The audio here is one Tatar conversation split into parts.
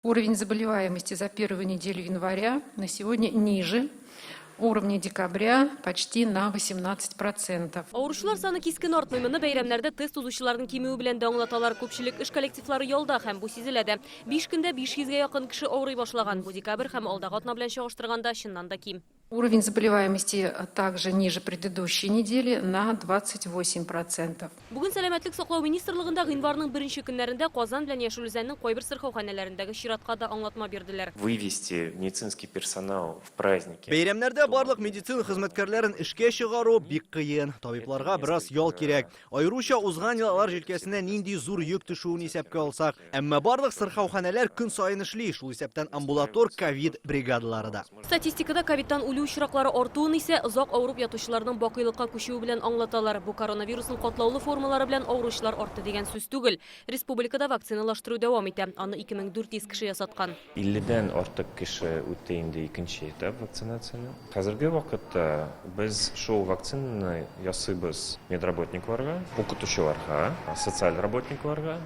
Уровень заболеваемости за первую неделю января на сегодня ниже уровня декабря почти на 18%. Авыручылар саны кискен артмый. Моны бәйрәмнәрдә тест узучыларның кимүе белән дә аңлаталар. Күпчелек эш коллективлары ялда һәм бу сизелә дә. Биш көндә 500 гә якын кеше авырый башлаган. Бу декабрь һәм алдагы атна белән чагыштырганда чыннан да ким. Уровень заболеваемости также ниже предыдущей недели на 28%. Бүген Сәламәтлек саклау министрлыгында гыйнварның беренче көннәрендә Казан белән Яшел Үзәннең кайбер сырхауханәләрендәге чиратка да аңлатма бирделәр. Вывести медицинский персонал в праздники. Бәйрәмнәрдә барлык медицина хезмәткәрләрен эшкә чыгару бик кыен. Табибларга бераз ял кирәк. Аеруча узган ел алар җилкәсенә нинди зур йөк төшүен исәпкә алсак. Әмма барлык сырхауханәләр көн саен эшли, шул исәптән амбулатор ковид бригадалары да. Статистикада ковидтан үлү очраклары артуын исә озак авырып ятучыларның бакыйлыкка күчүе белән аңлаталар. Бу коронавирусның катлаулы формалары белән авыручылар артты дигән сүз түгел. Республикада вакциналаштыру дәвам итә. Аны 2400 кеше ясаткан. Илледән артык кеше үтте инде икенче этап вакцинацияне. Хәзерге вакытта без шул вакцинаны ясыйбыз медработникларга, укытучыларга, социаль работникларга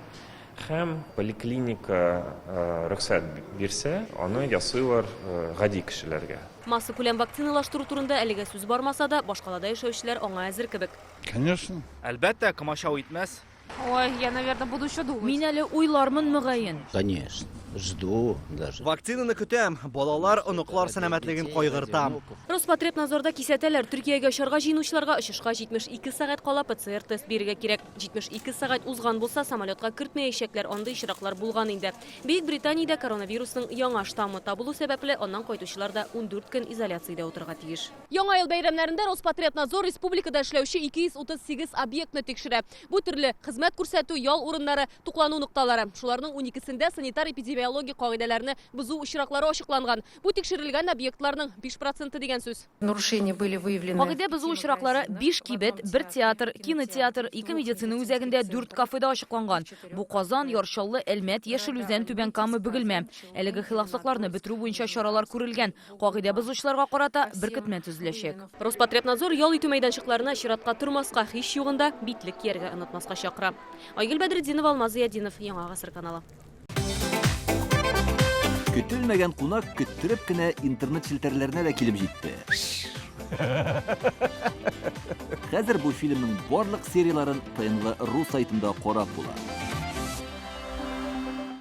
һәм поликлиника рөхсәт бирсә, аны ясыйлар гади кешеләргә. Массакүләм вакциналаштыру турында әлегә сүз бармаса да, башкалада яшәүчеләр аңа әзер кебек. Конечно. Әлбәттә, комачау итмәс. Ой, я, наверное, буду еще думать. Мин әле уйлармын, мөгаен. Конечно, жду даже. Вакцинаны көтәм. Балалар, оныклар сәламәтлеген кайгыртам. Роспотребнадзорда кисәтәләр, Төркиягә очарга җыенучыларга очышка 72 сәгать кала ПЦР-тест бирергә кирәк. 72 сәгать узган булса, самолетка кертмәячәкләр, андый очраклар булган инде. Бөекбританиядә коронавирусның яңа штаммы табылу сәбәпле, аннан кайтучылар да 14 көн изоляциядә утырырга тиеш. Яңа ел бәйрәмнәрендә Роспотребнадзор республикада эшләүче 238 объектны тикшерә. Бу төрле хезмәт күрсәтү, ял урыннары, туклану нокталары. Шуларның уникесендә санитар-эпидемиологик кагыйдәләрне бозу очраклары ачыкланган. Бу тикшерелгән объектларның 5 проценты дигән сүз. Нарушения были выявлены. Кагыйдә бозу очраклары биш кибет, бер театр, кинотеатр, ике медицина үзәгендә, дүрт кафеда ачыкланган. Бу Казан, Яр Чаллы, Әлмәт, Яшел Үзән, Түбән Кама, Бөгелмә. Әлеге хилафлыкларны бетерү буенча чаралар күрелгән. Кагыйдә бозучыларга карата беркетмә төзеләчәк. Роспотребнадзор ял итү мәйданчыкларына чиратка тормаска, һич югында, битлек кияргә онытмаска чакыра. Айгөл Бәдретдинова, Алмаз Зыятдинов, Яңа Гасыр каналы. Көтелмәгән кунак көттереп кенә интернет челтәрләренә дә килеп җитте. Хәзер бу фильмның барлык серияләрен ТНВ ру сайтында карап була.